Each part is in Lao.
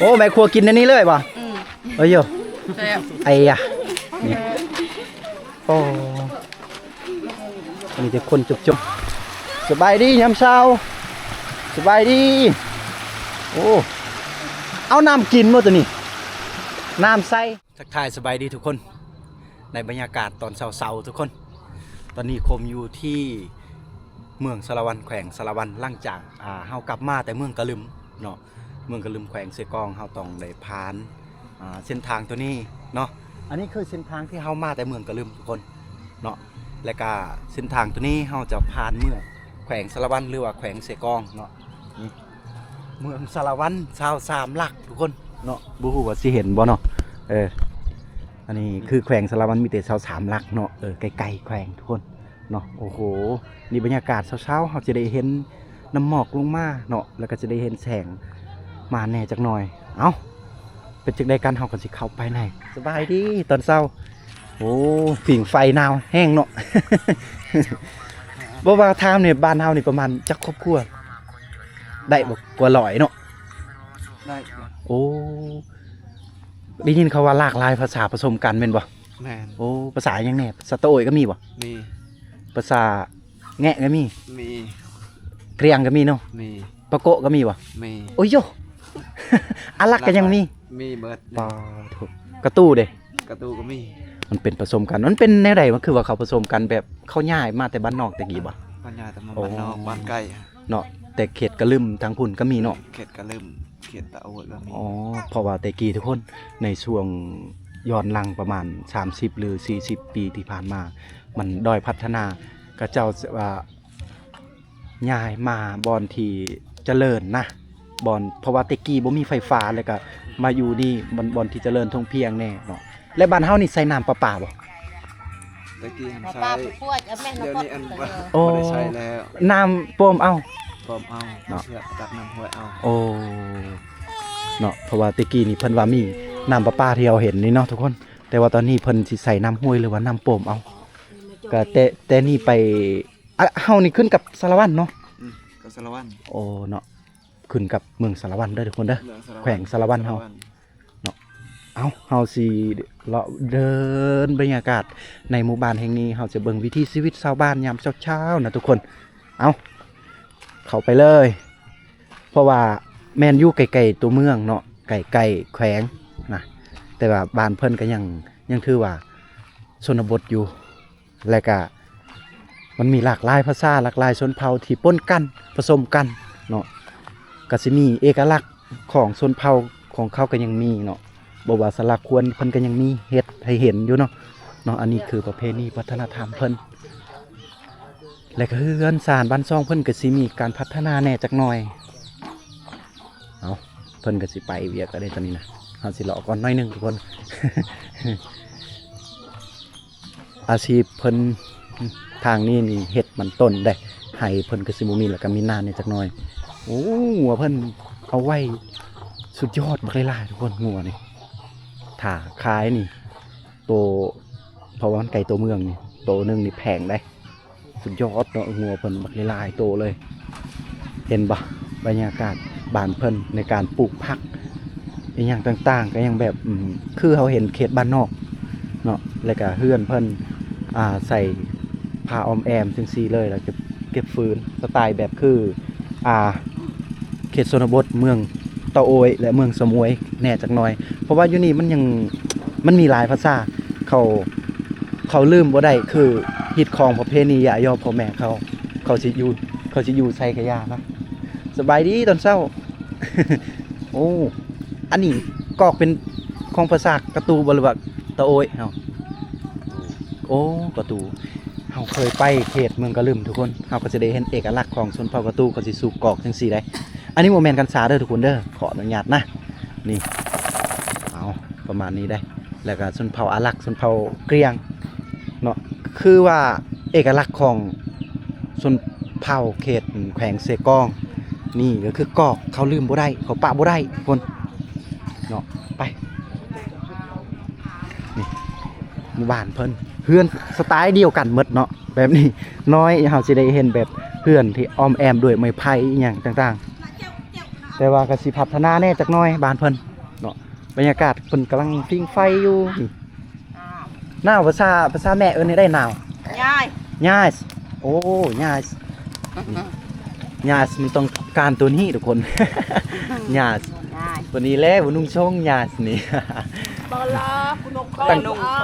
ໂອ້ ແມ່ຄົວກິນອັນນີ້ເລີຍບໍ່? ອືມ ໂອ້ຍໂຍ ແຊບ ໄອ້ຍະ ນີ້ ໂອ້ ອັນນີ້ແຕ່ຄົນຈົບໆ ສະບາຍດີຍາມເຊົ້າ ສະບາຍດີ ໂອ້ ເອົານ້ຳກິນບໍ່ໂຕນີ້ ນ້ຳໃສ. ທັກທາຍສະບາຍດີທຸກຄົນ ໃນບັນຍາກາດຕອນເຊົ້າໆ ທຸກຄົນ ຕອນນີ້ຄົມຢູ່ທີ່ເມືອງສາລະວັນ ແຂວງສາລະວັນ ຫຼັງຈາກ ອ່າ ເຮົາກັບມາແຕ່ເມືອງກະລຶມເນາະ ເມືອງກະລຶມ ແຂວງເຊກອງ ເຮົາຕ້ອງໄດ້ຜ່ານ ອ່າ ເສັ້ນທາງໂຕນີ້ເນາະ ອັນນີ້ຄືເສັ້ນທາງທີ່ເຮົາມາແຕ່ເມືອງກະລຶມ ທຸກຄົນເນາະ ແລະກະເສັ້ນທາງໂຕນີ້ເຮົາຈະຜ່ານເມືອງແຂວງສາລະວັນ ຫຼືວ່າແຂວງເຊກອງເນາະ ນີ້ ເມືອງສາລະວັນ ຊາວສາມຫຼັກ ທຸກຄົນເນາະ ບໍ່ຮູ້ວ່າຊິເຫັນບໍ່ເນາະ ເອີ ອັນນີ້ຄືແຂວງສາລະວັນມີແຕ່ຊາວສາມຫຼັກເນາະ ເອີ ໃກ້ໆ ແຂວງ ທຸກຄົນເນາະ ໂອ້ໂຫ ນີ້ບັນຍາກາດເຊົ້າໆ ເຮົາຈະໄດ້ເຫັນນ້ຳໝອກລົງມາເນາະ ແລ້ວກໍຈະໄດ້ເຫັນແສງມາແດ່ຈັກໜ່ອຍ ເອົ້າ ເປັນຈັ່ງໃດກັນ ເຮົາກໍຊິເຂົ້າໄປໃນ ສະບາຍດີຕອນເຊົ້າ ໂອ້ ຜິງໄຟໜາວແຮງເນາະ ບໍ່ວ່າຖາມນີ້ ບ້ານເຮົານີ້ປະມານຈັກຄອບຄົວ ໄດ້ບໍ່ກວ່າຮ້ອຍເນາະ? ໄດ້ ໂອ້ ໄດ້ຍິນເຂົາວ່າຫຼາກຫຼາຍພາສາປະສົມກັນແມ່ນບໍ່? ແມ່ນ ໂອ້ ພາສາຫຍັງແດ່? ພາສາຕະໂອຍກໍມີບໍ່? ມີ ພາສາແງະກໍມີ? ມີ ກຽງກໍມີເນາະ? ມີ ປາໂກະກໍມີບໍ່? ມີ ໂອ້ຍໂຍ ອາລັກກໍຍັງມີ? ມີເບິດ ປາໂທ້ ກະຕູເດ? ກະຕູກໍມີ ມັນເປັນປະສົມກັນ ມັນເປັນແນວໃດ? ມັນຄືວ່າເຂົາປະສົມກັນແບບເຂົາຍ້າຍມາແຕ່ບ້ານນອກແຕ່ກີ້ບໍ່? ເຂົາຍ້າຍແຕ່ມາ ໂອ້ ບ້ານນອກ ບ້ານໃກ້ເນາະ ແຕ່ເຂດກະລຶມທາງພຸ້ນກໍມີເນາະ ເຂດກະລຶມ ເຂດຕະໂອຍກໍມີ ອໍ ເພາະວ່າແຕ່ກີ້ທຸກຄົນ ໃນຊ່ວງຍ້ອນຫຼັງປະມານສາມສິບ ຫຼື ສີ່ສິບປີທີ່ຜ່ານມາ ມັນດ້ອຍພັດທະນາ ເຂົາເຈົ້າວ່າ ຍ້າຍມາບ່ອນທີ່ຈະເລີນນະ ບ່ອນ ເພາະວ່າແຕ່ກີ້ບໍ່ມີໄຟຟ້າ ແລ້ວກະມາຢູ່ນີ້ ບ່ອນ ບ່ອນທີ່ຈະເລີນທົ່ງພຽງແດ່ເນາະ ແລະບ້ານເຮົານີ້ໃຊ້ນ້ຳປະປາບໍ່? ແຕ່ກີ້ຫັ້ນໃຊ້ ປະປາຂວດ ແມ່ນ ດຽວນີ້ອັນ ເອີ ບໍ່ໄດ້ໃຊ້ແລ້ວ ນ້ຳປ້ອມເອົາ ປ້ອມເອົາເນາະ ເພື່ອຕັກນ້ຳຫ້ວຍເອົາ ໂອ້ ເນາະ ເພາະວ່າແຕ່ກີ້ນີ້ເພິ່ນວ່າມີນ້ຳປະປາທີ່ເຮົາເຫັນນີ້ເນາະທຸກຄົນ ແຕ່ວ່າຕອນນີ້ເພິ່ນຊິໃຊ້ນ້ຳຫ້ວຍ ຫຼືວ່ານ້ຳປ້ອມເອົາ ກະແຕ່ ແຕ່ນີ້ໄປ ອ່ະ ເຮົານີ້ຂຶ້ນກັບສາລະວັນເນາະ ອືມ ກັບສາລະວັນ ໂອ້ ເນາະ ຂຶ້ນກັບເມືອງສາລະວັນເດີທຸກຄົນເດີ ເມືອງສາລະວັນ ແຂວງສາລະວັນເຮົາ ສາລະວັນເນາະ ເອົ້າ ເຮົາຊິເລາະເດີນບັນຍາກາດໃນໝູ່ບ້ານແຫ່ງນີ້ ເຮົາຈະເບິ່ງວິຖີຊີວິດຊາວບ້ານຍາມເຊົ້າໆນະທຸກຄົນ ເອົ້າ ເຂົ້າໄປເລີຍ ເພາະວ່າແມ່ນຢູ່ໃກ້ໆຕົວເມືອງເນາະ ໃກ້ໆແຂວງນະ ແຕ່ວ່າບ້ານເພິ່ນກໍຍັງ ຍັງຖືວ່າຊົນນະບົດຢູ່ ແລະກະມັນມີຫຼາກຫຼາຍພາສາ ຫຼາກຫຼາຍຊົນເຜົ່າທີ່ປົນກັນ ປະສົມກັນເນາະ ກະຊິມີເອກະລັກຂອງຊົນເຜົ່າຂອງເຂົາກະຍັງມີເນາະ ບໍ່ວ່າສາລາຄວນເພິ່ນກະຍັງມີເຮັດໃຫ້ເຫັນຢູ່ເນາະ ເນາະ ອັນນີ້ຄືປະເພນີວັດທະນະທຳເພິ່ນ ແລະກະເຮືອນຊານບ້ານຊ່ອງເພິ່ນກະຊິມີການພັດທະນາແດ່ຈັກໜ່ອຍ ເອົ້າ ເພິ່ນກະຊິໄປວຽກແລ້ວເດ້ຕອນນີ້ນະ ເຮົາຊິເລາະກ່ອນໜ້ອຍໜຶ່ງທຸກຄົນ ອາຊີບເພິ່ນທາງນີ້ນີ້ເຮັດມັນຕົ້ນເດ້ ໄຮ່ເພິ່ນກໍຊິບໍ່ມີ ແລ້ວກໍມີນາແດ່ຈັກໜ່ອຍ ໂອ້ ງົວເພິ່ນເອົາໄວ້ສຸດຍອດບັກຫຼາຍໆ ທຸກຄົນ ງົວນີ້ ຖ້າຂາຍນີ້ ໂຕ ເພາະວ່າມັນໃກ້ຕົວເມືອງນີ້ ໂຕໜຶ່ງນີ້ແພງເດ້ ສຸດຍອດເນາະ ງົວເພິ່ນບັກຫຼາຍໆໂຕເລີຍ ເຫັນບໍ່ ບັນຍາກາດບ້ານເພິ່ນໃນການປູກຜັກ ອີ່ຫຍັງຕ່າງໆ ກໍຍັງແບບ ອືມ ຄືເຮົາເຫັນເຂດບ້ານນອກເນາະ ແລ້ວກະເຮືອນເພິ່ນ ອ່າ ໃສ່ຜ້າອ້ອມແອ້ມຈັ່ງຊີ້ເລີຍ ແລ້ວເກັບ ເກັບຟືນ ສະໄຕແບບຄື ອ່າ ເຂດຊົນນະບົດເມືອງຕະໂອຍ ແລະ ເມືອງສະໝວຍແດ່ຈັກໜ່ອຍ ເພາະວ່າຢູ່ນີ້ມັນຍັງ ມັນມີຫຼາຍພາສາ ເຂົາ ເຂົາລືມບໍ່ໄດ້ ຄືຮີດຄອງປະເພນີຢາຍໍພໍ່ແມ່ເຂົາ ເຂົາຊິຢູ່ ເຂົາຊິຢູ່ໃສກະຢ່ານະ ສະບາຍດີຕອນເຊົ້າ ໂອ້ ອັນນີ້ກອກເປັນຂອງພາສາກະຕູບໍ່ ຫຼືວ່າຕະໂອຍເຮົາ? ໂອ້ ກະຕູ ເຮົາເຄີຍໄປເຂດເມືອງກະລຶມທຸກຄົນ ເຮົາກໍຈະໄດ້ເຫັນເອກະລັກຂອງຊົນເຜົ່າກະຕູ ເຂົາຊິສູບກອກຈັ່ງຊີ້ໄດ໋ ອັນນີ້ບໍ່ແມ່ນກັນຊາເດີທຸກຄົນເດີ ຂໍອະນຸຍາດນະ ນີ້ ເອົາ ປະມານນີ້ໄດ໋ ແລ້ວກະຊົນເຜົ່າອາລັກ ຊົນເຜົ່າກຽງເນາະ ຄືວ່າເອກະລັກຂອງຊົນເຜົ່າເຂດແຂວງເຊກອງ ນີ້ກໍຄືກອກ ເຂົາລືມບໍ່ໄດ້ ເຂົາປະບໍ່ໄດ້ທຸກຄົນເນາະ ໄປ ນີ້ ໝູ່ບ້ານເພິ່ນ ເຮືອນສະໄຕດຽວກັນໝົດເນາະ ແບບນີ້ ນ້ອຍ ເຮົາຊິໄດ້ເຫັນແບບເຮືອນທີ່ອ້ອມແອ້ມດ້ວຍໄມ້ໄຜ່ອີ່ຫຍັງຕ່າງໆ ແຕ່ວ່າກໍຊິພັດທະນາແດ່ຈັກໜ້ອຍບ້ານເພິ່ນເນາະ. ບັນຍາກາດເພິ່ນກຳລັງຜິງໄຟຢູ່ນີ້. ໜາວ ພາສາ ພາສາແມ່ເອີ້ນແນວໃດ? ໜາວ ຍາຍ ຍາຍ. ໂອ້ ຍາຍ ຍາຍ ມັນຕ້ອງການຕົວນີ້ທຸກຄົນ. ຍາຍ ຍາຍ ຕົວນີ້ແຫຼະ ບໍ່ນຸ່ງຊົງ ຍາຍນີ້. ຕັ້ງ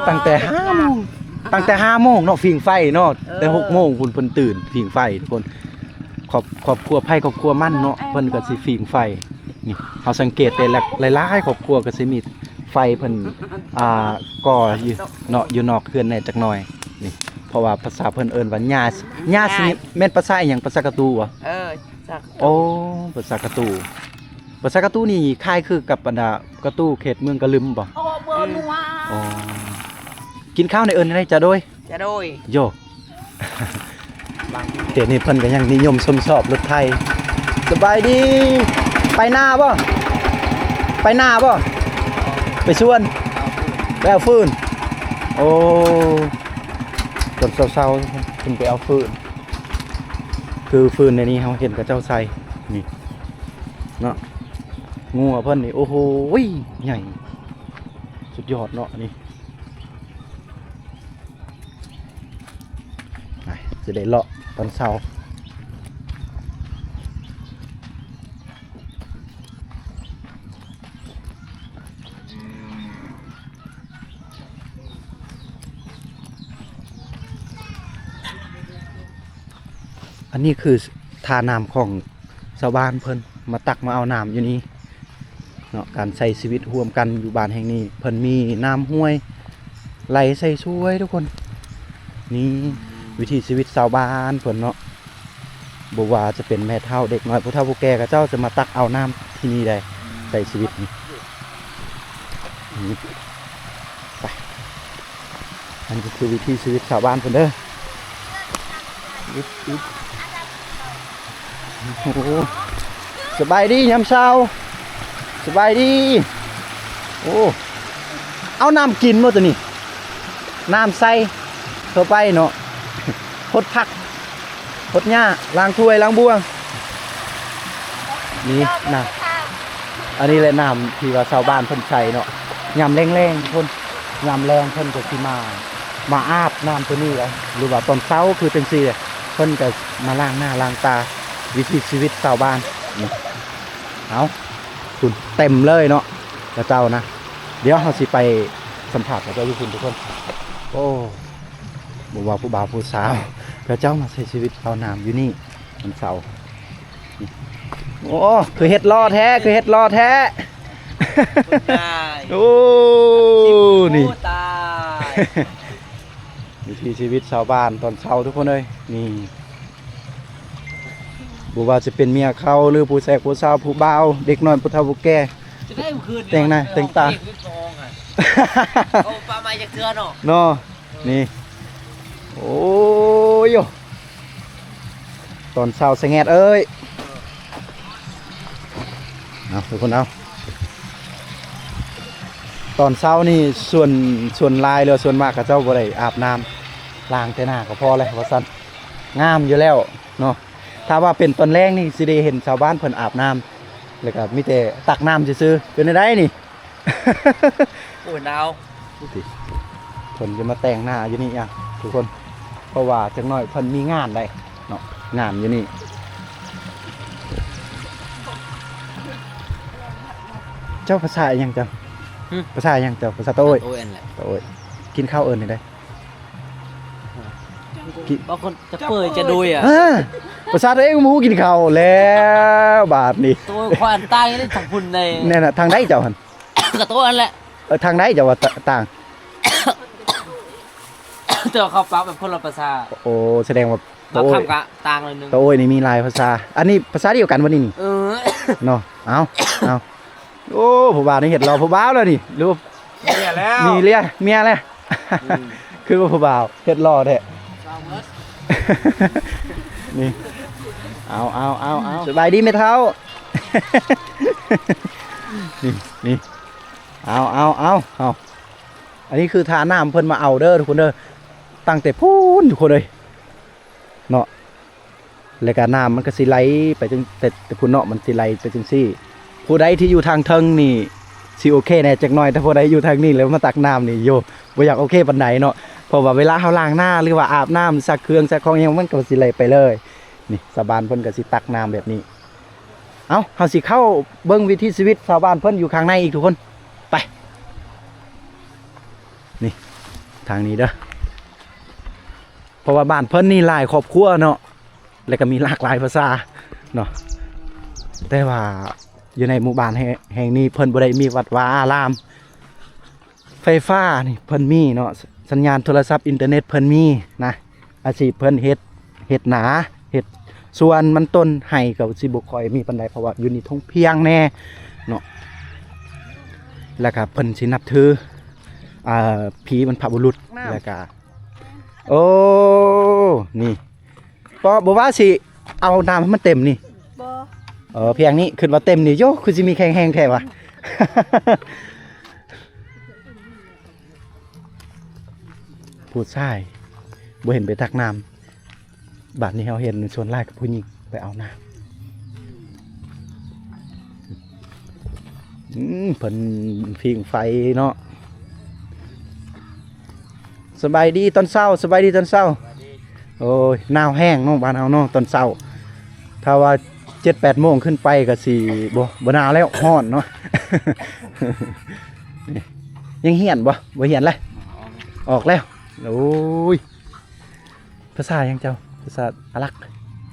ຕັ້ງແຕ່ຫ້າໂມງ ຕັ້ງແຕ່ຫ້າໂມງເນາະ ຜິງໄຟເນາະ. ເອີ ແຕ່ຫົກໂມງພຸ້ນເພິ່ນຕື່ນຜິງໄຟທຸກຄົນ. ຄອບ ຄອບຄົວໃຜຄອບຄົວມັນເນາະ ເພິ່ນກໍຊິຜິງໄຟ. ນີ້ ເຮົາສັງເກດໄດ້ຫຼາຍໆຄອບຄົວກໍຊິມີໄຟເພິ່ນ ອ່າ ກໍ່ຢູ່ເນາະ ຢູ່ນອກເຮືອນແດ່ຈັກໜ້ອຍນີ້. ເພາະວ່າພາສາເພິ່ນເອີ້ນວ່າຍາສ. ຍາສນີ້ແມ່ນພາສາອີ່ຫຍັງ? ພາສາກະຕູບໍ? ເອີ ພາສາກະຕູ. ໂອ້ ພາສາກະຕູ. ພາສາກະຕູນີ້ຄ້າຍຄືກັບບັນດາກະຕູເຂດເມືອງກະລຶມບໍ? ອືມ ອໍ ກິນເຂົ້ານີ້ເອີ້ນແນວໃດ? ຈະໂດຍ ຈະໂດຍ ໂຢ. ເຂດນີ້ເພິ່ນກໍຍັງນິຍົມຊົມຊອບລົດໄຖ. ສະບາຍດີ. ໄປນາບໍ່? ໄປນາບໍ່? ໄປສວນ ໄປເອົາຟືນ. ໂອ້ ຕອນເຊົ້າໆເພິ່ນໄປເອົາຟືນ. ຄືຟືນໃນນີ້ເຮົາເຫັນເຂົາເຈົ້າໃສ່ນີ້ເນາະ. ງົວເພິ່ນນີ້ ໂອ້ໂຫ ໃຫຍ່ ສຸດຍອດເນາະນີ້. ໄປ ຊິໄດ້ເລາະຕອນເຊົ້າ. ອັນນີ້ຄືທ່ານ້ຳຂອງຊາວບ້ານເພິ່ນມາຕັກມາເອົານ້ຳຢູ່ນີ້ເນາະ. ການໃຊ້ຊີວິດຮ່ວມກັນຢູ່ບ້ານແຫ່ງນີ້ ເພິ່ນມີນ້ຳຫ້ວຍໄຫຼໃສ່ສວຍທຸກຄົນ. ນີ້ວິຖີຊີວິດຊາວບ້ານເພິ່ນເນາະ. ບໍ່ວ່າຈະເປັນແມ່ເຖົ້າເດັກນ້ອຍ ຜູ້ເຖົ້າຜູ້ແກ່ ເຂົາເຈົ້າຈະມາຕັກເອົານ້ຳທີ່ນີ້ໄດ້ ໃຊ້ຊີວິດນີ້. ນີ້ ໄປ ອັນນີ້ຄືວິຖີຊີວິດຊາວບ້ານເພິ່ນເດີ. ອຶບ ອຶບ ໂອ້ ສະບາຍດີຍາມເຊົ້າ. ສະບາຍດີ. ໂອ້ ເອົານ້ຳກິນບໍ່ໂຕນີ້? ນ້ຳໃຊ້ທົ່ວໄປເນາະ ຫົດຜັກ ຫົດຫຍ້າ ລ້າງຖ້ວຍ ລ້າງບ່ວງ. ນີ້ນະ ອັນນີ້ແຫຼະນ້ຳທີ່ວ່າຊາວບ້ານເພິ່ນໃຊ້ເນາະ. ຍາມແລງໆ ທຸກຄົນ ຍາມແລງເພິ່ນກໍຊິມາ ມາອາບນ້ຳໂຕນີ້ແຫຼະ ຫຼືວ່າຕອນເຊົ້າຄືຈັ່ງຊີ້ແຫຼະ ເພິ່ນກໍມາລ້າງໜ້າລ້າງຕາ. ວິຖີຊີວິດຊາວບ້ານນີ້ ເອົາ ພຸ້ນເຕັມເລີຍເນາະ ເຂົາເຈົ້ານະ. ດຽວເຮົາຊິໄປສຳພາດເຂົາເຈົ້າຢູ່ພຸ້ນທຸກຄົນ. ໂອ້ ບໍ່ວ່າຜູ້ບ່າວຜູ້ສາວ ເຂົາເຈົ້າມາໃຊ້ຊີວິດເອົານ້ຳຢູ່ນີ້ວັນເສົາ. ໂອ້ ຄືເຮັດຫຼໍ່ແທ້ ຄືເຮັດຫຼໍ່ແທ້. ໂອ້ ນີ້ ຕາຍ ວິຖີຊີວິດຊາວບ້ານຕອນເຊົ້າທຸກຄົນເອີຍ. ນີ້ ບໍ່ວ່າຈະເປັນເມຍເຂົາ ຫຼືຜູ້ແຊກຜູ້ສາວ ຜູ້ບ່າວ ເດັກນ້ອຍ ຜູ້ເຖົ້າຜູ້ແກ່ ຈະໄດ້ມື້ຄືນ ແຕ່ງໜ້າແຕ່ງຕາ ເພງຄືກອງຫັ້ນ ເອົາປາໄມ້ຈັກເທື່ອເນາະ ເນາະ. ນີ້ ໂອ້ຍໂຢ ຕອນເຊົ້າສະແງດເອີຍ. ເອົາ ທຸກຄົນເອົາ ຕອນເຊົ້ານີ້ ສ່ວນ ສ່ວນຫຼາຍ ຫຼືວ່າສ່ວນມາກ ເຂົາເຈົ້າບໍ່ໄດ້ອາບນ້ຳ ລ້າງແຕ່ໜ້າກໍພໍແລ້ວວ່າຊັ້ນ. ງາມຢູ່ແລ້ວເນາະ. ຖ້າວ່າເປັນຕອນແລງນີ້ ຊິໄດ້ເຫັນຊາວບ້ານເພິ່ນອາບນ້ຳ ແລ້ວກໍມີແຕ່ຕັກນ້ຳຊື່ໆ. ເປັນຈັ່ງໃດນີ້? ໂອ້ຍ ໜາວ ເພິ່ນຈະມາແຕ່ງໜ້າຢູ່ນີ້ອະ ທຸກຄົນ ເພາະວ່າຈັກໜ້ອຍເພິ່ນມີງານໄດ໋ເນາະ ງານຢູ່ນີ້. ເຈົ້າພາສາອີ່ຫຍັງເຈົ້າ? ຫຶ? ພາສາອີ່ຫຍັງເຈົ້າ? ພາສາຕະໂອ້ຍ? ຕະໂອ້ຍຫັ້ນແຫຼະ ຕະໂອ້ຍ. ກິນເຂົ້າເອີ້ນຈັ່ງໃດ? ກິນ ບາງຄົນຈະເປີຍຈະໂດຍອະ ເອີ ພາສາຕົວເອງບໍ່ຮູ້ກິນເຂົ້າແລ້ວບາດນີ້. ໂຕຄວານຕາຍໄດ້ທາງພຸ້ນໃດ ແນ່ນະ. ທາງໃດເຈົ້າຫັ້ນ? ກະໂຕຫັ້ນແຫຼະ. ເອີ ທາງໃດເຈົ້າວ່າ ຕ- ຕ່າງ? ແຕ່ວ່າເຂົາປາກແບບຄົນລະພາສາ. ໂອ້ ສະແດງວ່າ ບາງຄຳກະຕ່າງໜ້ອຍໜຶ່ງ. ຕະໂອ້ຍນີ້ມີຫຼາຍພາສາ. ອັນນີ້ພາສາດຽວກັນບໍ່ນີ້ນີ້? ເອີ ເນາະ. ເອົາ ເອົາ ໂອ້ ຜູ້ບ່າວນີ້ເຮັດຫຼໍ່ຜູ້ບ່າວແລ້ວນີ້ ຫຼືວ່າ ເມຍແລ້ວ ມີເມຍ ເມຍແລ້ວ. ອືມ ຄືວ່າຜູ້ບ່າວເຮັດຫຼໍ່ແທ້ ນີ້. ເອົາ ເອົາ ເອົາ ເອົາ ສະບາຍດີແມ່ເຖົ້າ. ນີ້ ນີ້ ເອົາ ເອົາ ເອົາ ເອົາ ອັນນີ້ຄືທ່ານ້ຳເພິ່ນມາເອົາເດີທຸກຄົນເດີ ຕັ້ງແຕ່ພຸ້ນທຸກຄົນເອີຍເນາະ. ແລ້ວກໍນ້ຳມັນກໍຊິໄຫຼໄປຈັ່ງ ແຕ່ ແຕ່ພຸ້ນເນາະ ມັນຊິໄຫຼໄປຈັ່ງຊີ້. ຜູ້ໃດທີ່ຢູ່ທາງເທິງນີ້ຊິໂອເຄແດ່ຈັກໜ້ອຍ, ແຕ່ຜູ້ໃດຢູ່ທາງນີ້ແລ້ວມາຕັກນ້ຳນີ້ ໂຢ ບໍ່ຢາກໂອເຄປານໃດເນາະ. ເພາະວ່າເວລາເຮົາລ້າງໜ້າ ຫຼືວ່າອາບນ້ຳ ຊັກເຄື່ອງຊັກຂອງຫຍັງ ມັນກໍຊິໄຫຼໄປເລີຍ. ນີ້ ຊາວບ້ານເພິ່ນກໍຊິຕັກນ້ຳແບບນີ້. ເອົ້າ ເຮົາຊິເຂົ້າເບິ່ງວິຖີຊີວິດຊາວບ້ານເພິ່ນຢູ່ຂ້າງໃນອີກທຸກຄົນ. ໄປ ນີ້ ທາງນີ້ເດີ. ເພາະວ່າບ້ານເພິ່ນນີ້ຫຼາຍຄອບຄົວເນາະ ແລ້ວກໍມີຫຼາກຫຼາຍພາສາເນາະ. ແຕ່ວ່າຢູ່ໃນໝູ່ບ້ານແຫ່ງ ແຫ່ງນີ້ເພິ່ນບໍ່ໄດ້ມີວັດວາອາລາມ. ໄຟຟ້ານີ້ເພິ່ນມີເນາະ, ສັນຍານໂທລະສັບ ອິນເຕີເນັດເພິ່ນມີນະ. ອາຊີບເພິ່ນເຮັດ ເຮັດນາ ເຮັດສວນ ມັນຕົ້ນໄຮ່ກໍຊິບໍ່ຄ່ອຍມີປານໃດ ເພາະວ່າຢູ່ນີ້ທົ່ງພຽງແດ່ເນາະ. ແລ້ວກໍເພິ່ນຊິນັບຖື ອ່າ ຜີບັນພະບຸລຸດ ແລ້ວກໍ ໂອ້ ນີ້ ບໍ່ ບໍ່ວ່າຊິເອົານ້ຳໃຫ້ມັນເຕັມນີ້. ບໍ່ ເອີ ພຽງນີ້ ຄິດວ່າເຕັມນີ້. ໂຢ ຄືຊິມີແຂງແຮງແທ້ວະ. ຜູ້ຊາຍບໍ່ເຫັນໄປຕັກນ້ຳ. ບາດນີ້ເຮົາເຫັນສ່ວນຫຼາຍກັບຜູ້ຍິງໄປເອົານ້ຳ. ອືມ ເພິ່ນຜິງໄຟເນາະ. ສະບາຍດີຕອນເຊົ້າ, ສະບາຍດີຕອນເຊົ້າ. ໂອ້ຍ ໜາວແຮງເນາະ ບ້ານເຮົາເນາະ ຕອນເຊົ້າ. ຖ້າວ່າເຈັດແປດໂມງຂຶ້ນໄປກໍຊິ ບໍ່ ບໍ່ໜາວແລ້ວ ຮ້ອນເນາະ. ຍັງຮຽນບໍ່? ບໍ່ຮຽນແລ້ວ? ອອກແລ້ວ. ໂອ້ຍ ພາສາຫຍັງເຈົ້າ? ພາສາອາຣັກ.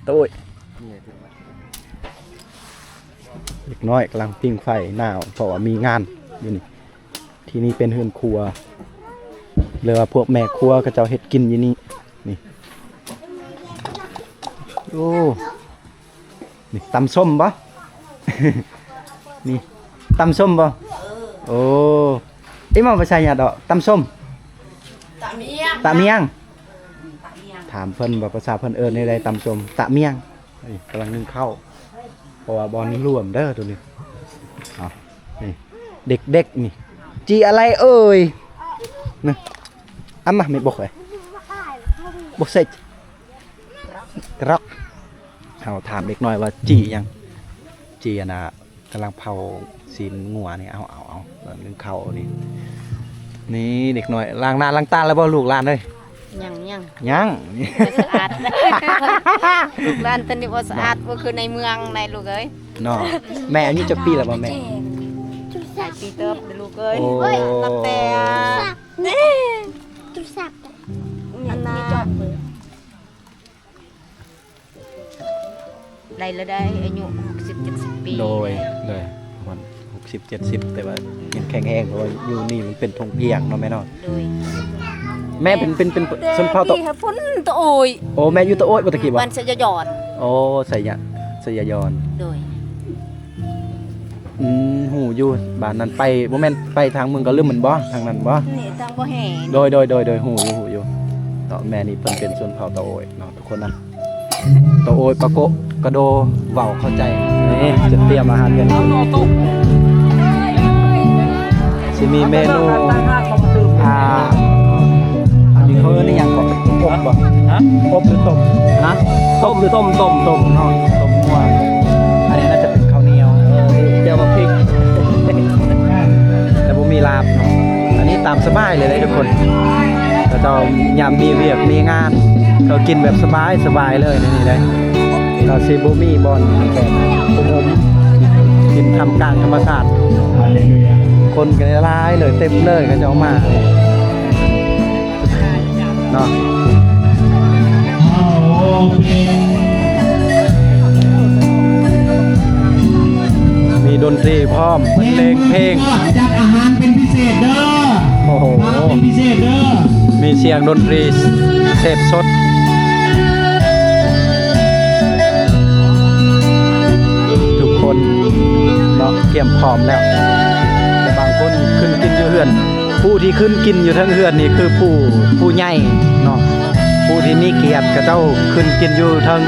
ໂຕຍ ເດັກນ້ອຍກຳລັງຜິງໄຟ ໜາວ ເພາະວ່າມີງານຢູ່ນີ້. ທີ່ນີ້ເປັນເຮືອນຄົວ ຫຼືວ່າພວກແມ່ຄົວເຂົາເຈົ້າເຮັດກິນຢູ່ນີ້. ນີ້ ໂອ້ ນີ້ ຕຳສົ້ມບໍ່? ນີ້ ຕຳສົ້ມບໍ່? ໂອ້ ອີ່ໝໍ້ພາສາຫຍັງເດາະ? ຕຳສົ້ມ ຕະມຽງ ຕະມຽງ. ຕະມຽງ ຖາມເພິ່ນວ່າພາສາເພິ່ນເອີ້ນແນວໃດ ຕຳສົ້ມ ຕະມຽງ. ນີ້ ກຳລັງໜຶ້ງເຂົ້າ ເພາະວ່າບ່ອນລວມເດີໂຕນີ້. ເອົາ ນີ້ ເດັກໆ ນີ້ ຈີ່ອະໄລເອີຍ? ນະ ອຳມະ ແມ່ນບໍ່ເຄີຍ ບໍ່ເຊັດ ກຣອກ. ເຮົາຖາມເດັກນ້ອຍວ່າຈີ່ຫຍັງ? ຈີ່ອັນນ່າ ກຳລັງເຜົາຊີ້ນງົວນີ້. ເອົາ ເອົາ ເອົາ ໜຶ້ງເຂົ້ານີ້. ນີ້ເດັກນ້ອຍລ້າງໜ້າລ້າງຕາແລ້ວບໍ່ລູກຫຼານເອີຍ? ຍັງ ຍັງ ຍັງ ບໍ່ສະອາດ. ລູກຫຼານຕົວນີ້ບໍ່ສະອາດ ບໍ່ຄືໃນເມືອງໃດລູກເອີຍເນາະ. ແມ່ອາຍຸຈັກປີແລ້ວບໍ່ແມ່? ຫຼາຍປີເຕີບເດີລູກເອີຍ. ໂອ້ ນັບແຕ່ ໂທລະສັບ ອັນນ່າ ໄດ້ລະໄດ໋ ອາຍຸຫົກສິບເຈັດສິບປີ. ໂດຍ ໂດຍ ປະມານຫົກສິບເຈັດສິບ ແຕ່ວ່າຍັງແຂງແຮງ ເພາະວ່າຢູ່ນີ້ມັນເປັນທົ່ງພຽງເນາະແມ່ເນາະ. ໂດຍ ແມ່ເປັນ ເປັນ ເປັນຊົນເຜົ່າຕະ ພີ່ຫາພຸ້ນ ຕະໂອຍ. ໂອ້ ແມ່ຢູ່ຕະໂອຍບໍ່ຕະກີ້ບໍ່? ບ້ານໄຊຍະຍອນ. ໂອ້ ໄຊຍະ ໄຊຍະຍອນ. ໂດຍ ອືມ ຮູ້ຢູ່ ບ້ານນັ້ນໄປ ບໍ່ແມ່ນໄປທາງເມືອງກະລຶມແມ່ນບໍ່? ທາງນັ້ນບໍ່? ນີ້ທາງບໍ່ແຫ່. ໂດຍ ໂດຍ ໂດຍ ໂດຍ ຮູ້ຢູ່ ຮູ້ຢູ່ເນາະ. ແມ່ນີ້ເພິ່ນເປັນຊົນເຜົ່າຕະໂອຍເນາະ ຄົນນະ ໂຕໂອຍ ປາໂກະ ກະໂດ ເວົ້າເຂົ້າໃຈ. ນີ້ ຈະຕຽມອາຫານກັນກິນ ຊິມີເມນູ ອ່າ ອັນນີ້ເຂົາເອີ້ນອີ່ຫຍັງເກາະ? ອົບບໍ່? ຮະ? ອົບຫຼືຕົ້ມ? ຮະ? ຕົ້ມ ຕົ້ມ ຕົ້ມ ຕົ້ມເນາະ ຕົ້ມງົວ. ອັນນີ້ໜ້າຈະເປັນເຂົ້າໜຽວ ເອີ ແຈ່ວໝາກພິກ ແຕ່ບໍ່ມີລາບເນາະ. ອັນນີ້ຕາມສະບາຍເລີຍເດ້ທຸກຄົນ. ເຂົາເຈົ້າຍາມມີວຽກມີງານ ເຂົາກິນແບບສະບາຍ ສະບາຍເລີຍໃນນີ້ເດ້. ເຂົາຊິບໍ່ມີບ່ອນແບບໂຮມໆ ກິນທ່າມກາງທຳມະຊາດ. ຄົນກໍຫຼາຍເລີຍ ເຕັມເລີຍ ເຂົາເຈົ້າມາເນາະ. ມີດົນຕີພ້ອມ ບັນເລງເພງ ຈັດອາຫານເປັນພິເສດເດີ. ໂອ້ໂຫ ເປັນພິເສດເດີ ມີສຽງດົນຕີເສບສົດ. ທຸກຄົນເນາະ ກຽມພ້ອມແລ້ວ ແຕ່ບາງຄົນຂຶ້ນກິນຢູ່ເຮືອນ. ຜູ້ທີ່ຂຶ້ນກິນຢູ່ເທິງເຮືອນນີ້ຄືຜູ້ ຜູ້ໃຫຍ່ເນາະ ຜູ້ທີ່ມີກຽດ ເຂົາເຈົ້າຂຶ້ນກິນຢູ່ເທິງ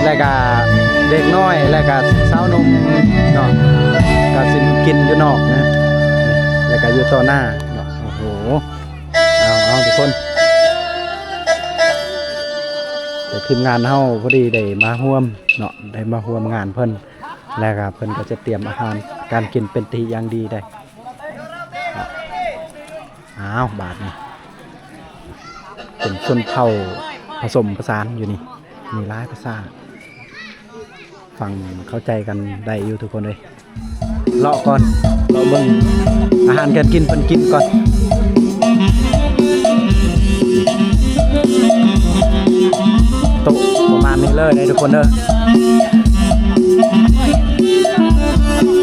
ແລະກະເດັກນ້ອຍ ແລະກະຊາວໜຸ່ມເນາະ ກະຊິກິນຢູ່ນອກນະ ແລະກະຢູ່ຕໍ່ໜ້າເນາະ. ໂອ້ໂຫ ເອົາ ເອົາ ທຸກຄົນ. ທີມງານເຮົາພໍດີໄດ້ມາຮ່ວມເນາະ ໄດ້ມາຮ່ວມງານເພິ່ນ ແລ້ວກໍເພິ່ນກໍຈະຕຽມອາຫານການກິນເປັນທີ່ຢ່າງດີໄດ໋. ອ້າວ ບາດນີ້ເປັນຊົນເຜົ່າຜະສົມປະສານຢູ່ນີ້ ມີຫຼາຍພາສາ ຟັງເຂົ້າໃຈກັນໄດ້ຢູ່ທຸກຄົນເອີຍ. ເລາະກ່ອນ ເລາະເບິ່ງອາຫານການກິນເພິ່ນກິນກ່ອນ. ໂຕະປະມານນີ້ເລີຍເດີທຸກຄົນເດີ.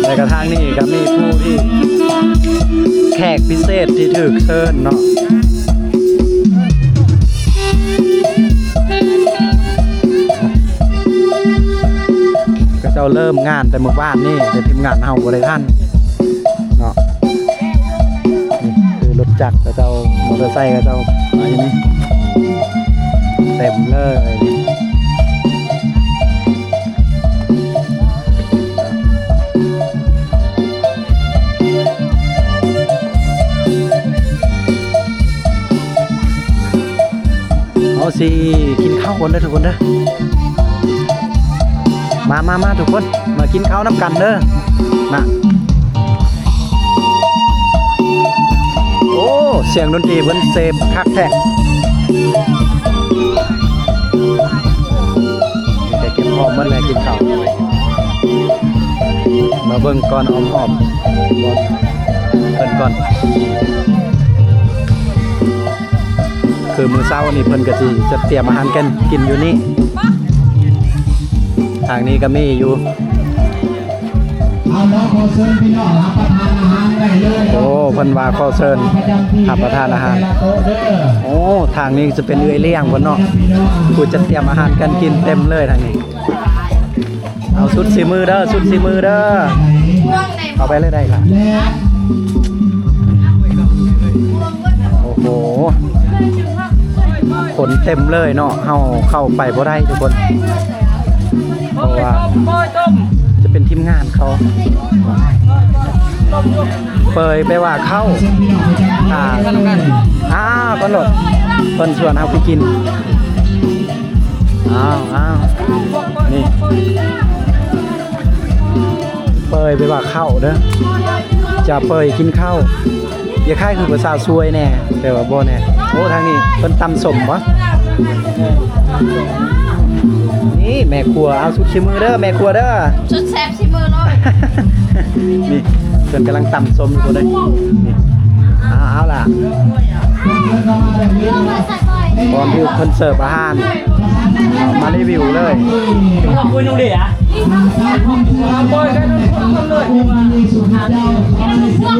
ແລະກະທາງນີ້ກະມີຜູ້ທີ່ ແຂກພິເສດທີ່ຖືກເຊີນເນາະ. ເຂົາເຈົ້າເລີ່ມງານແຕ່ມື້ວານນີ້ ແຕ່ທີມງານເຮົາບໍ່ໄດ້ທັນເນາະ. ນີ້ຄືລົດຈັກເຂົາເຈົ້າ ມໍເຕີໄຊເຂົາເຈົ້າມາຢູ່ນີ້ ເຕັມເລີຍ. ເຮົາຊິກິນເຂົ້າກ່ອນເດີທຸກຄົນເດີ. ມາ ມາ ມາທຸກຄົນ ມາກິນເຂົ້ານຳກັນເດີນະ. ໂອ້ ສຽງດົນຕີເພິ່ນເສບຄັກແທ້. ມີແຕ່ເກັບພ້ອມໝົດແລ້ວກິນເຂົ້າ. ມາເບິ່ງກ່ອນອ້ອມຮອບເພິ່ນກ່ອນ. ຄືມື້ເຊົ້ານີ້ເພິ່ນກະຊິຈັດຕຽມອາຫານການກິນຢູ່ນີ້. ທາງນີ້ກະມີຢູ່. ເອົາເນາະ ຂໍເຊີນພີ່ນ້ອງຮັບປະທານອາຫານໄດ້ເລີຍ. ໂອ້ ເພິ່ນວ່າຂໍເຊີນຮັບປະທານອາຫານ. ໂອ້ ທາງນີ້ຈະເປັນເອື້ອຍລ້ຽງເພິ່ນເນາະ ຜູ້ຈັດຕຽມອາຫານການກິນເຕັມເລີຍທາງນີ້. ເອົາສຸດສີມືເດີ ສຸດສີມືເດີ. ເອົາໄປເລີຍໄດ້ລະ. ໂອ້ໂຫ ຄົນເຕັມເລີຍເນາະ ເຮົາເຂົ້າໄປບໍ່ໄດ້ທຸກຄົນ ເພາະວ່າຈະເປັນທີມງານເຂົາ. ເປີຍແປວ່າເຂົ້າ. ອ່າ ອ້າວ ກ່ອນໂລດ ເພິ່ນຊວນເຮົາໄປກິນ. ອ້າວ ອ້າວ ນີ້ ເປີຍແປວ່າເຂົ້າເດີ ຈະເປີຍກິນເຂົ້າ. ຢ່າຄ້າຍຄືພາສາຊວຍແດ່ ແຕ່ວ່າບໍ່ແດ່. ໂອ້ ທາງນີ້ເພິ່ນຕຳສົ້ມບໍ່? ນີ້ແມ່ຄົວ ເອົາສຸດສີມືເດີ ແມ່ຄົວເດີ ສຸດແຊບສີມືໂລດ. ນີ້ເພິ່ນກຳລັງຕຳສົ້ມຢູ່ພຸ້ນເດ້. ນີ້ ເອົາ ເອົາລະ ກ່ອນທີ່ເພິ່ນເສີບອາຫານ ມາຣີວິວເລີຍ.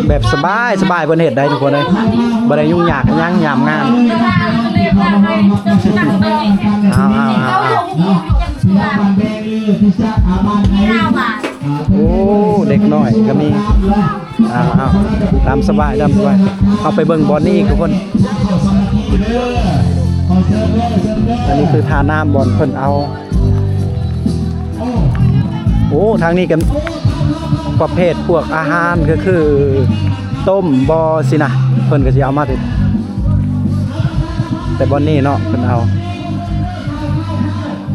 ແບບສະບາຍ ສະບາຍ ເພິ່ນເຮັດໄດ້ທຸກຄົນເອີຍ ບໍ່ໄດ້ຫຍຸ້ງຍາກຫຍັງຍາມງານ. ເອົາ ເອົາ ເອົາ ເອົາ ໂອ້ ເດັກນ້ອຍກະມີ. ເອົາ ເອົາ ຕາມສະບາຍ ຕາມສະບາຍ. ເຮົາໄປເບິ່ງບ່ອນນີ້ອີກທຸກຄົນ. ອັນນີ້ຄືທ່ານ້ຳ ບ່ອນເພິ່ນເອົາ ໂອ້ ທາງນີ້ກະປະເພດພວກອາຫານ ກະຄືຕົ້ມບໍ່ຊີ້ນະ ເພິ່ນກະຊິເອົາມາແຕ່ ແຕ່ບ່ອນນີ້ເນາະ ເພິ່ນເອົາ.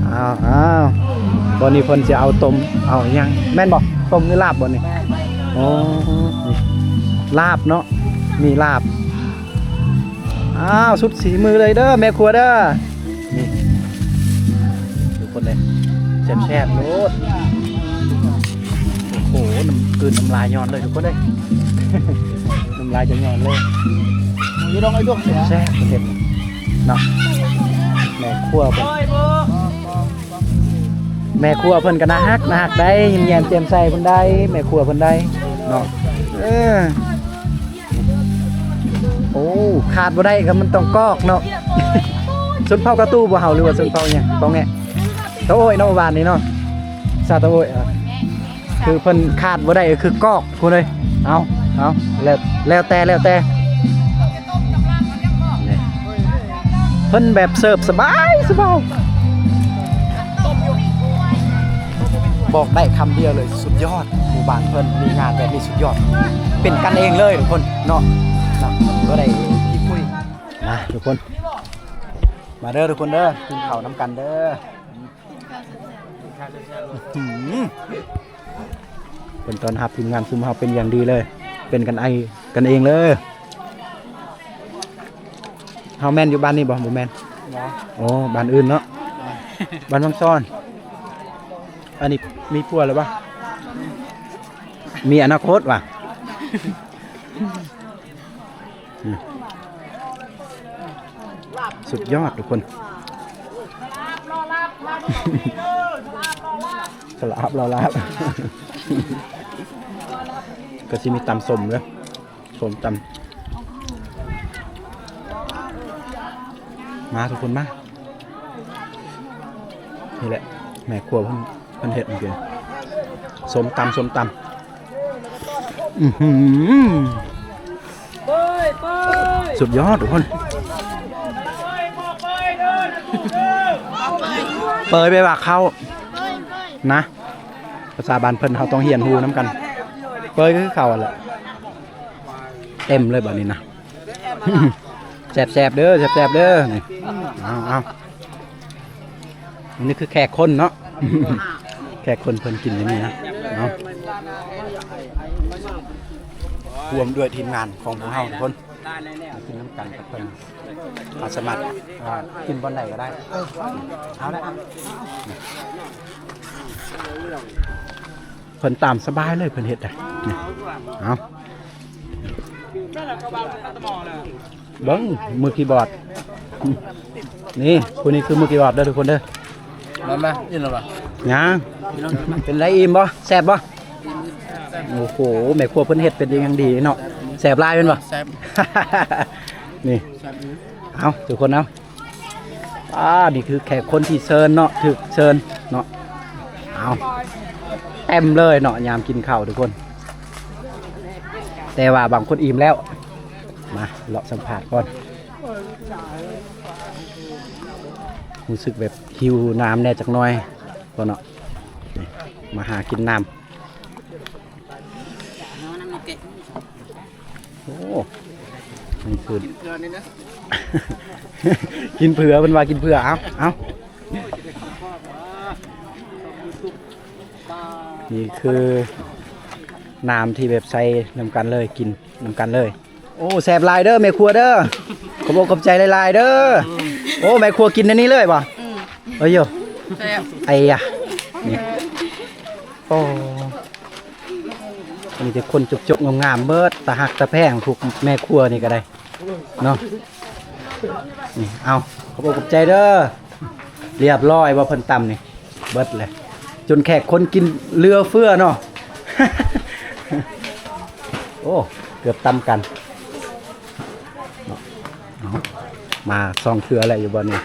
ອ້າວ ອ້າວ ຕອນນີ້ເພິ່ນຊິເອົາຕົ້ມ ເອົາຫຍັງ ແມ່ນບໍ່? ຕົ້ມຫຼືລາບບໍ່ນີ້? ອໍ ນີ້ລາບເນາະ ມີລາບ. ອ້າວ ສຸດສີມືເລີຍເດີ ແມ່ຄົວເດີ. ນີ້ ທຸກຄົນເອີຍ ແຊບໆໂລດ. ໂອ້ໂຫ ນ້ຳ ກືນນ້ຳລາຍຍ້ອນເລີຍທຸກຄົນເອີຍ ນ້ຳລາຍຈະຍ້ອນເລີຍ. ຢູ່ດອງໄອ້ດົກ ແຊບໆ ເຫັນເນາະ. ແມ່ຄົວເພິ່ນ ແມ່ຄົວເພິ່ນກະໜ້າຮັກ ໜ້າຮັກໄດ໋ ຍິ້ມແຍ້ມແຈ່ມໃສເພິ່ນໄດ໋ ແມ່ຄົວເພິ່ນໄດ໋ເນາະ. ເອີ ໂອ້ ຂາດບໍ່ໄດ້ກະມັນຕ້ອງກອກເນາະ. ຊົນເຜົ່າກະຕູ່ບໍ່ເຮົາ ຫຼືວ່າຊົນເຜົ່າຫຍັງ? ເຜົ່າແງະ ຕາໂອ້ຍເນາະ ບ້ານນີ້ເນາະ ຊາວຕາໂອ້ຍ. ຄືເພິ່ນຂາດບໍ່ໄດ້ກະຄືກອກພຸ້ນເອີຍ. ເອົາ ເອົາ ແລ້ວ ແລ້ວແຕ່ ແລ້ວແຕ່. ເພິ່ນແບບເສີບສະບາຍ ສະບາຍ. ບອກໄດ້ຄຳດຽວເລີຍ ສຸດຍອດ. ໝູ່ບ້ານເພິ່ນມີງານແບບນີ້ສຸດຍອດ ເປັນກັນເອງເລີຍທຸກຄົນເນາະ ເນາະ ບໍ່ໄດ້ຂີ້ຄຸຍ. ມາທຸກຄົນ ມາເດີທຸກຄົນເດີ ກິນເຂົ້ານຳກັນເດີ. ອືມ ເພິ່ນຕ້ອນຮັບທີມງານຊຸມເຮົາເປັນຢ່າງດີເລີຍ ເປັນກັນໄອ ກັນເອງເລີຍ. ເຮົາແມ່ນຢູ່ບ້ານນີ້ບໍ່? ບໍ່ແມ່ນ. ບໍ່. ໂອ້ ບ້ານອື່ນເນາະ. ບ້ານວັງຊ້ອນ. ອັນນີ້ມີຜົວແລ້ວບໍ່? ມີອະນາຄົດຫວາ? ອືມ ສຸດຍອດທຸກຄົນ. ສະລາບລໍລາບ ກໍຊິມີຕຳສົ້ມເດີ ສົ້ມຕຳ. ມາທຸກຄົນມາ. ນີ້ແຫຼະ ແມ່ຄົວເພິ່ນ ເພິ່ນເຮັດເມື່ອກີ້ ສົ້ມຕຳ ສົ້ມຕຳ. ອືຫື ສຸດຍອດທຸກຄົນ. ເປີຍແປວ່າເຂົ້ານະ ພາສາບ້ານເພິ່ນ ເຮົາຕ້ອງຮຽນຮູ້ນຳກັນ. ເປີຍກໍຄືເຂົ້າຫັ້ນແຫຼະ. ເຕັມເລີຍບາດນີ້ນະ. ແຊບໆເດີ ແຊບໆເດີ. ນີ້ ເອົາໆ ອັນນີ້ຄືແຂກຄົນເນາະ ແຂກຄົນເພິ່ນກິນຢູ່ນີ້ນະ. ເອົາ ຮ່ວມດ້ວຍທີມງານຂອງພວກເຮົາທຸກຄົນ ມາກິນນຳກັນກັບເພິ່ນ. ເຮົາສາມາດ ອ່າ ກິນບ່ອນໃດກໍໄດ້. ເອົາລະ ເພິ່ນຕາມສະບາຍເລີຍ ເພິ່ນເຮັດໄດ້. ນີ້ ເອົາ ເບິ່ງມືຄີບອດ. ນີ້ ຜູ້ນີ້ຄືມືຄີບອດເດີທຸກຄົນເດີ. ມາ ມາ ອີ່ມແລ້ວບໍ່? ຍັງ. ເປັນໄດ ອີ່ມບໍ່? ແຊບບໍ່? ໂອ້ໂຫ ແມ່ຄົວເພິ່ນເຮັດເປັນຢ່າງດີເນາະ. ແຊບຫຼາຍແມ່ນບໍ່? ແຊບ. ນີ້ ເອົາ ທຸກຄົນເອົາ. ອ່າ ນີ້ຄືແຂກຄົນທີ່ເຊີນເນາະ ຖືກເຊີນເນາະ. ເອົາ ເຕັມເລີຍເນາະ ຍາມກິນເຂົ້າທຸກຄົນ ແຕ່ວ່າບາງຄົນອີ່ມແລ້ວ. ມາເລາະສຳພາດກ່ອນ ຮູ້ສຶກແບບຫິວນ້ຳແດ່ຈັກໜ່ອຍກ່ອນເນາະ. ນີ້ ມາຫາກິນນ້ຳ. ໂອ້ ນີ້ຄື ກິນເຜືອ ກິນເຜືອ ເພິ່ນວ່າກິນເຜືອ. ເອົາ ເອົາ ນີ້ຄືນ້ຳທີ່ແບບໃສ່ນຳກັນເລີຍ ກິນນຳກັນເລີຍ. ໂອ້ ແຊບຫຼາຍເດີແມ່ຄົວເດີ ຂອບອົກຂອບໃຈຫຼາຍໆເດີ. ໂອ້ ແມ່ຄົວກິນອັນນີ້ເລີຍບໍ່? ອືມ ເອີຍໂຢ ແຊບ ໄອ້ຍະ ນີ້ ໂອ້ ມີແຕ່ຄົນຈົກໆງາມໆເບິດ ຕາຮັກຕາແພງ ພວກແມ່ຄົວນີ້ກໍໄດ້ເນາະ. ນີ້ ເອົາ ຂອບອົກຂອບໃຈເດີ. ລຽບຮ້ອຍບໍ່ ເພິ່ນຕຳນີ້ ເບິດເລີຍ ຈົນແຂກຄົນກິນເຫຼືອເຟືອເນາະ. ໂອ້ ເກືອບຕຳກັນເນາະ. ເອົາ ມາສອງເທື່ອແລ້ວຢູ່ບ່ອນນີ້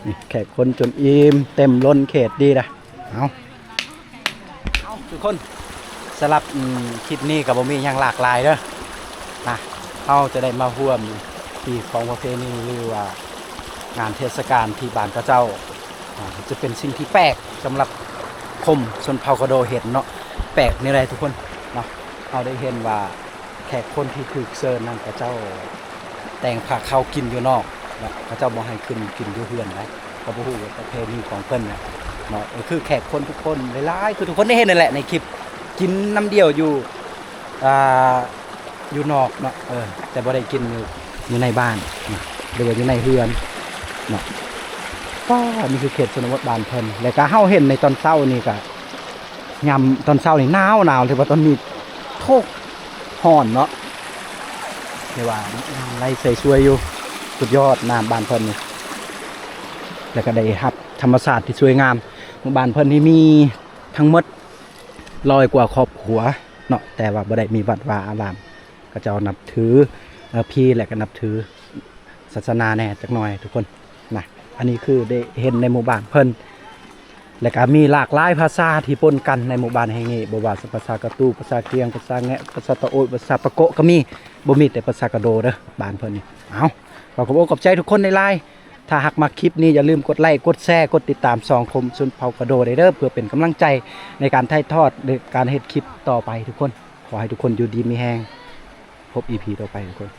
ນີ້ ແຂກຄົນຈົນອີ່ມ ເຕັມລົ້ນເຂດດີນະ. ເອົາ ເອົາ ທຸກຄົນ ສຳລັບ ອືມ ຄລິບນີ້ກໍບໍ່ມີຫຍັງຫຼາກຫຼາຍເດີນະ. ເຮົາຈະໄດ້ມາຮ່ວມທີ່ຂອງປະເພນີ ຫຼືວ່າງານເທດສະການທີ່ບ້ານເຂົາເຈົ້າ ອ່າ ຈະເປັນສິ່ງທີ່ແປກສຳລັບຄົມຊົນເຜົ່າກະໂດເຫັນເນາະ. ແປກນີ້ແຫຼະທຸກຄົນເນາະ ເຮົາໄດ້ເຫັນວ່າ ແຂກຄົນທີ່ຖືກເຊີນນັ້ນ ເຂົາເຈົ້າແຕ່ງພາເຂົ້າກິນຢູ່ນອກ ແລະ ເຂົາເຈົ້າບໍ່ໃຫ້ຂຶ້ນກິນຢູ່ເຮືອນໃດ. ກໍບໍ່ຮູ້ວ່າປະເພນີຂອງເພິ່ນນະເນາະ. ກໍຄືແຂກຄົນທຸກຄົນຫຼາຍໆ ຄືທຸກຄົນໄດ້ເຫັນນັ້ນແຫຼະໃນຄລິບ ກິນນ້ຳດ່ຽວຢູ່ ອ່າ ຢູ່ນອກເນາະ ເອີ ແຕ່ບໍ່ໄດ້ກິນຢູ່ ຢູ່ໃນບ້ານເນາະ ຫຼືວ່າຢູ່ໃນເຮືອນເນາະ. ປ້າ ນີ້ຄືເຂດຊົນນະບົດບ້ານເພິ່ນ ແລະກະເຮົາເຫັນໃນຕອນເຊົ້ານີ້ກະ ຍາມຕອນເຊົ້ານີ້ໜາວໆ ແຕ່ວ່າຕອນນີ້ ໂທ້ ຮ້ອນເນາະ. ແຕ່ວ່ານ້ຳໄຫຼໃສສວຍຢູ່ ສຸດຍອດນ້ຳບ້ານເພິ່ນນີ້ ແລ້ວກໍໄດ້ຮັບທຳມະຊາດທີ່ສວຍງາມ. ໝູ່ບ້ານເພິ່ນນີ້ມີທັງໝົດຮ້ອຍກວ່າຄອບຄົວເນາະ ແຕ່ວ່າບໍ່ໄດ້ມີວັດວາອາລາມ ເຂົາເຈົ້ານັບຖື ເອີ ຜີ ແລະກໍນັບຖືສາສະໜາແດ່ຈັກໜ່ອຍທຸກຄົນນະ. ອັນນີ້ຄືໄດ້ເຫັນໃນໝູ່ບ້ານເພິ່ນ ແລະກະມີຫຼາກຫຼາຍພາສາທີ່ປົນກັນໃນໝູ່ບ້ານແຫ່ງນີ້ ບໍ່ວ່າຈະພາສາກະຕູ ພາສາກຽງ ພາສາແງະ ພາສາຕະໂອດ ພາສາປາໂກະກໍມີ ບໍ່ມີແຕ່ພາສາກະໂດເດີ ບ້ານເພິ່ນນີ້. ເອົາ ຂໍຂອບອົກຂອບໃຈທຸກຄົນຫຼາຍໆ. ຖ້າຫາກມັກຄລິບນີ້ ຢ່າລືມກົດໄລ ກົດແຊ ກົດຕິດຕາມຊ່ອງຄົມຊົນເຜົ່າກະໂດໄດ້ເດີ ເພື່ອເປັນກຳລັງໃຈໃນການຖ່າຍທອດ ແລະ ການເຮັດຄລິບຕໍ່ໄປທຸກຄົນ. ຂໍໃຫ້ທຸກຄົນຢູ່ດີມີແຮງ ພົບອີພີຕໍ່ໄປທຸກຄົນ.